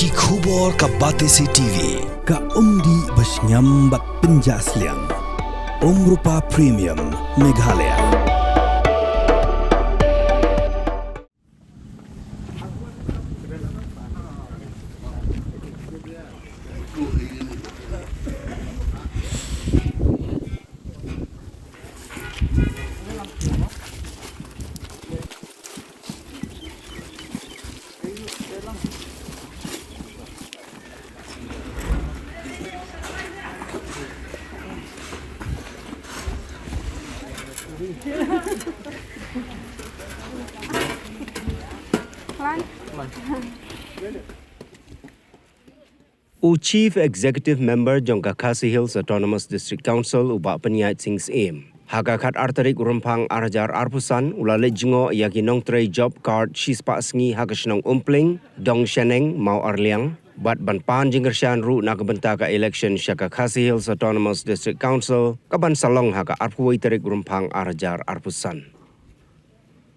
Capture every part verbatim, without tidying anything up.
Ki khubor ka Batesi T V, ka umdih ba shngiam bad pynjah sliang. Umrupa Premium, Meghalaya. U Chief Executive Member jong ka Khasi Hills Autonomous District Council, u Bah Pyniaid Sing Syiem, ha ka khatar tarik u Rymphang ar hajar arphew san, u la leit jngoh ïa ki nongtrei job card shispah sngi ha ka shnong Umpling, Dongshaneng, Mawarliang, bad ban pan jingkyrshan ruh na ka bynta ka election sha ka Khasi Hills Autonomous District Council, ka ban sa long ha ka arphew wei tarik u Rymphang ar hajar arphew san.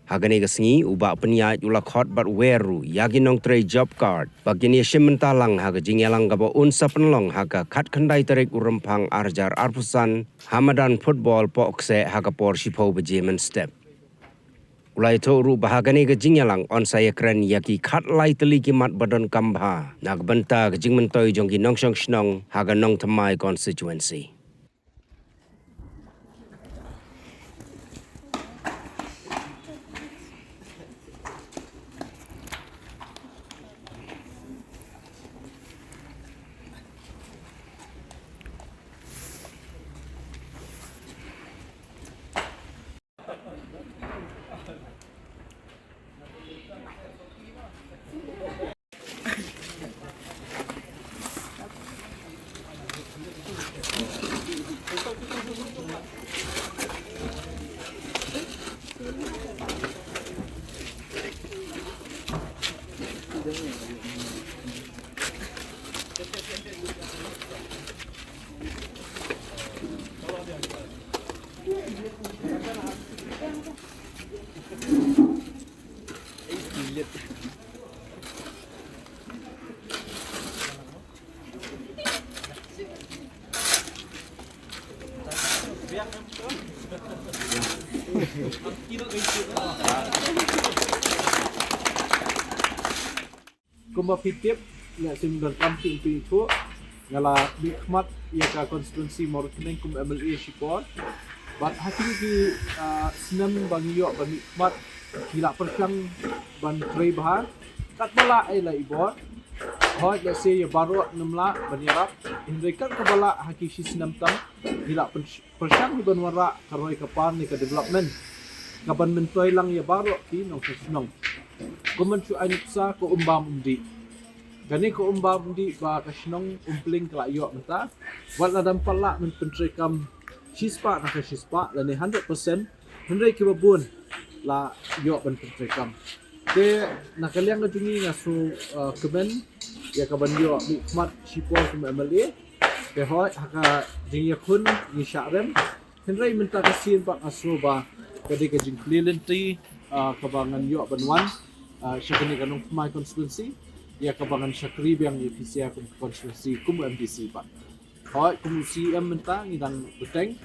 Ha kane ka sngi, u Bah Pyniaid u la khot bad wer ruh ïa ki nongtrei job card ba kin ïashim bynta lang ha ka jingïalang kaba un sa pynlong ha ka khatkhyndai tarik u Rymphang ar hajar arphew san, ha madan football Pohkseh ha ka por shiphew baje mynstep. U la ïathuh ruh ba ha kane ka jingïalang yn sa ïakren ïa ki khatlai tylli ki mat ba donkam bha na ka bynta ka jingmyntoi jong ki nongshong shnong ha ka Nongthymmai constituency. Kumba phi tip, nga sim don kam phi phi thu, nga la mihkhmat ïa ka constituency Mawryngkneng kum M L A shipor. Bad ha kine ki, ah, snem ba ngi ïoh ban mihkhmat, ngi la pyrshang ban trei bha. Katba lah ai la i bor. Hooid, lehse ïa baroh ngim lah ban ïarap. Hynrei kat kaba lah ha ki shi snem tam, ngi la pyrsh-, pyrshang hi ban wanrah ka roi ka par ne ka development ka ban myntoi lang ïa baroh ki nongshong shnong. Kumban shu ai nuksa ka um bam um dih. Kane ka um bam um dih ba ka shnong Umpling ka la ïoh mynta. Wat la dang pat lah ban pyntreikam shispah na ka shispah lane hundred percent. Hynrei kiba bun la ïoh ban pyntreikam. Te na ka liang ka jong ngi nga sngew, uh, kmen ïa ka ban ïoh mihkhmat shipor kum M L A. Te hooid ha ka jingïakhun ngi shah rem. Hynrei mynta ka sien pat nga sngew ba ka dei ka jingplie lynti, ah, kaba ngan ïoh ban wan, ah, sha kane ka Nongthymmai constituency, ïa kaba ngan shakri biang ïa phi sha kum constituency kum M D C pat. Hooid, kum C M mynta ngi dang bteng.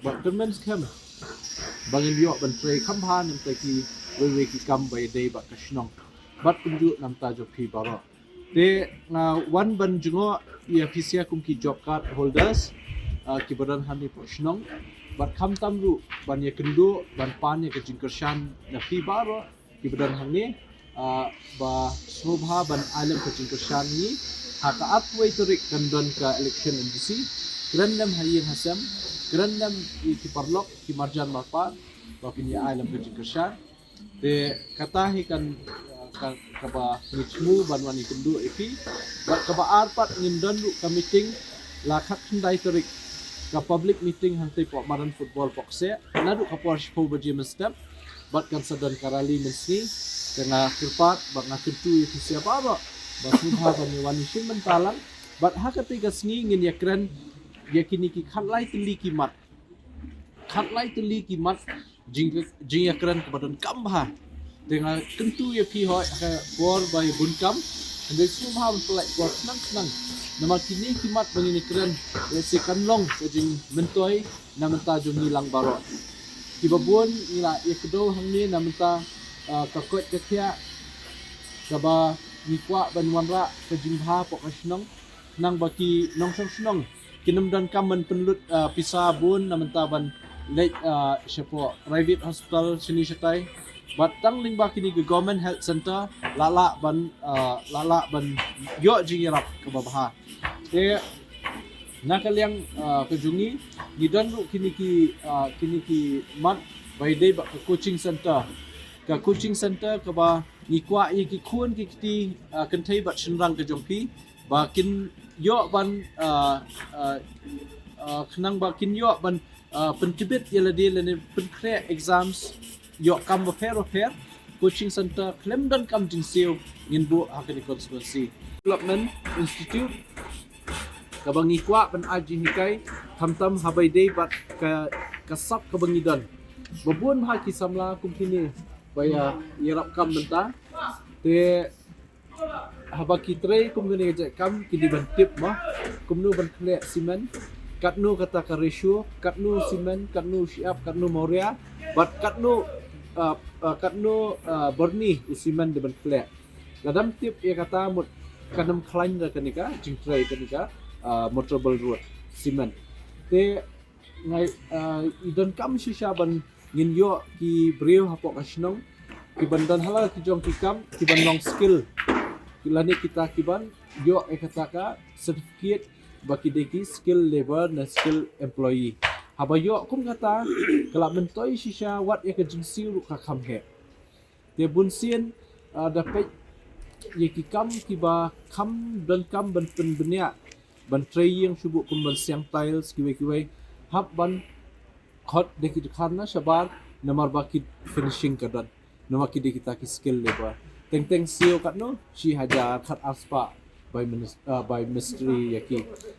Bad kyrmen skhem ba ngin ïoh ban trei kham bha na bynta kiwei kiwei ki kam ba ïadei bad ka shnong. Bad kumjuh na bynta jong phi baroh. Te nga wan ban jngoh ïa phi sha kum ki job card holders, ah, kiba don hangne hapoh shnong. Bad khamtam ruh ban ïakynduh ban pan ïa ka jingkyrshan na phi baroh kiba don hangne, ah, ba sngewbha ban ai lem ka jingkyrshan ngi. Ha ka arphew wei tarik kan don ka election M D C. Kren lem ha ïing ha sem, kren lem ïa ki paralok ki marjan marpa ba kin ïa ai lem ka jingkyrshan. Te kata hi kan, ah, ka, kaba ngi thmu ban wan ïakynduh ïa phi. Bad kaba ar pat ngin don ruh ka meeting la khatkhyndai tarik, ka public meeting hangtei hapoh madan football Pohkseh. Naduh ka por shiphew baje mynstep bad kan sa don ka rally mynsngi. Te nga kyrpad bad nga kyntu ïa phi sha baroh ba sngewbha ban ïa wan ïashim bynta lang. Bad ha katei ka sngi ngin ïakren ïa kine ki khatlai tylli ki mat. Khatlai tylli ki mat jing, jingïakren kaba donkam bha. Te nga kyntu ïa phi hooid ha ka por ba ïa bun kam. Hynrei sngewbha ban pynlait bor khnang khnang. Namar kine ki mat ba ngin ïakren, lehse kan long ka jingmyntoi na bynta jong ngi lang baroh. Kiba bun ngi la ïakdew hangne na bynta, ah, ka koit ka khiah kaba ngi kwah ban wanrah ka jingbha hapoh ka shnong. Khnang ba ki nongshong shnong kin ym donkam ban pynlut, ah, pisa bun na bynta ban leit, ah, shapoh private hospital shane shatai. Bad tang lyngba kine ki government health center la lah ban, ah, la lah ban ïoh jingïarap kaba bha. Te na ka liang, ah, ka jong ngi, ngi don ruh kine ki, ah, kine ki mat ba ïadei bad ka coaching center. Ka coaching center kaba ngi kwah ïa ki khun ki kti, ah, kynthei bad shynrang ka jong phi ba kin ïoh ban, ah, ah, ah, khnang ba kin ïoh ban, ah, pyntbit ïa lade lane pynkhreh exams, ïoh kam bapher bapher. Coaching center khlem donkam jingsiew ngin buh ha kane constituency. Development Institute kaba ngi kwah ban ai jinghikai, khamtam haba ïadei bad ka, ka sap kaba ngi don. Ba bun bha ki samla kum kine ba ïa, ïarap kam mynta. Te haba ki trei kum kane ka jait kam, ki dei ban tip mo kumno ban khleh cement, katno kata ka ratio, katno cement, katno shyiap, katno mawria, bad katno, ah, ah, katno, ah, byrni u cement dei ban khleh. Lada ym tip ïa kata mut kan ym khlaiñ da kane ka jingtrei kane ka, ah, motorable road cement. Te ngi, ah, i donkam shisha ban ngin ïoh ki briew hapoh ka shnong ki ban don halor ki jong ki kam, ki ban long skill, lane kita ki ban ïoh ïa kata ka certificate ba ki dei ki skilled labour ne skilled employee. Haba ïoh kum kata ka la myntoi shisha, wat ïa ka jingsiew ruh ka kham heh. Te bun sien, ah, da peit ïa ki kam kiba kham donkam ban pynbniah, ban trei ïing shuh, kum ban siang tiles kiwei kiwei, hap ban khot da ki dkhar na shabar namar ba ki finishing ka don. Namar ki dei kita ki skilled labour. Teng teng siew katno, shi hajar khat ar spah bai minis-, ah, bai mistri ïa ki.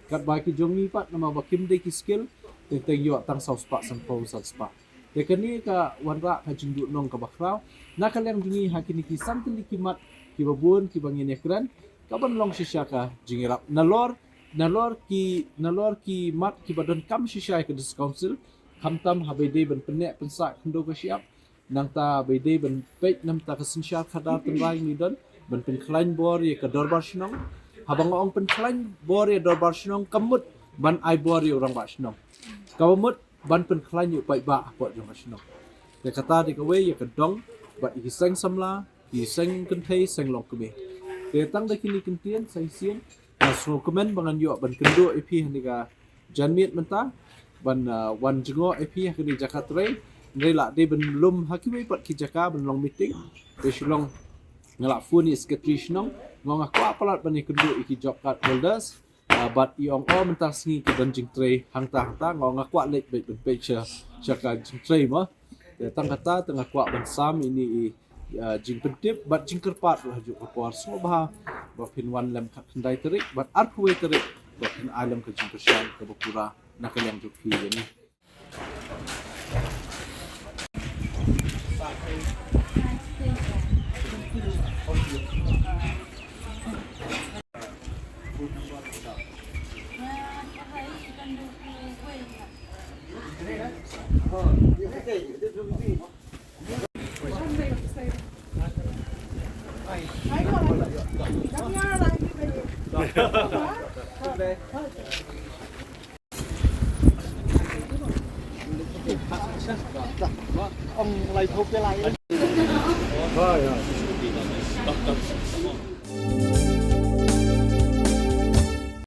Katba ki jong ngi pat namar ba kim dei ki skilled, teng teng ïoh tang saw spah, san phew, san spah. Te kane ka wanrah ka jingduhnong kaba khraw na ka liang jong ngi ha kine ki san tylli ki mat kiba bun kiba ngin ïakren, ka ban long shisha ka jingïarap. Nalor, nalor ki, nalor ki mat kiba donkam shisha ïa ka District Council, khamtam haba ïadei ban pynneh pynsah khyndew ka shyiap, nangta ba ïadei ban peit namar ka synshar khadar tynrai ngi don ban pynkhlaiñ bor ïa ka dorbar shnong. Haba nga ong pynkhlaiñ bor ïa dorbar shnong, kam mut ban ai bor ïa u rangbah shnong. Kaba mut ban pynkhlaiñ ïa u paidbah hapoh jong ka shnong. Te kata dei kawei ïa ka dong bad ïa ki seng samla, ki seng kynthei, seng longkmie. Te tang da kine ki ktien sa shisien, nga sngewkmen ba ngan ïoh ban kynduh ïa phi ha kane ka janmiet mynta, ban, ah, wan jngoh ïa phi ha kane ka jaka trei. Hynrei la dei ban lum ha kiwei pat ki jaka ban long meeting. Te shu long nga la phone ïa secretary shnong, nga ong nga kwah palat ban ïakynduh ïa ki job card holders. Ah, bad i ong, oh, mynta sngi ki don jingtrei hangta hangta. Nga ong nga kwah leit beit ban peit sha, sha ka jingtrei mo. Te tang kata te nga kwah ban sam ïa ine i, ah, jingpyntip bad jingkyrpad ruh ha kajuh ka por. Sngewbha ba phin wan lem khatkhyndai tarik bad arphew wei tarik ba phin ai lem ka jingkyrshan kaba pura na ka liang jong phi ïa ine.